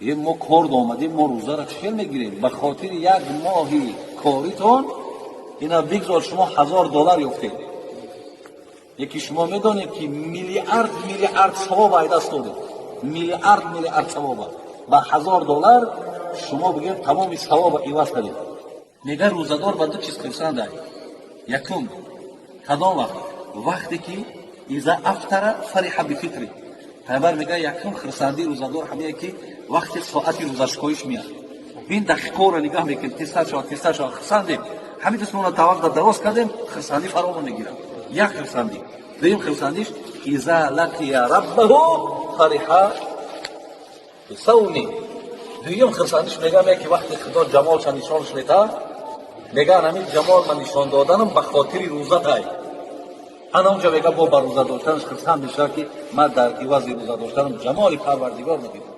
Е, мо кор омадем, мо рӯзаро чӣ хел мегирем? Ба хотири як моҳи коритон ина бигзор шумо 1000 доллар ёфтед, яки шумо медонед, ки миллиард миллиард савоб ай даст додед, миллиард миллиард савоба ба 1000 доллар шумо бигем тамоми савоба иваз кардед. Мега, рӯзадор ба ду чиз хурсандай. Якум, кадом вақт? Вақте ки إذا أفطر فرح بفطره. Пайғамбар мега, якум хурсандии рӯзадор ҳамие, ки вақти соати рӯзашикоиш меяд. Бин, дақиқаро нигаҳ мекунем, тезтар шавад, тезтар шавад, хурсандем. Ҳамин дастмона тавақта дароз кардем, хурсандӣ фаромон мегирад. Як хурсандӣ. Дуюм хурсандиш: إذا لقي ربه فرح بصومه. Дуюм хурсандиш, мегам, яке вақте Худо ҷамолша нишонаш метаҳад, меган, ҳамин ҷамол ман нишон доданам ба хотири рӯзатай. Ана онҷа, мега, бо ба рӯза доштанаш хурсанд мешавад, ки ман дар ивази рӯза доштанам ҷамоли Парвардигор медидам.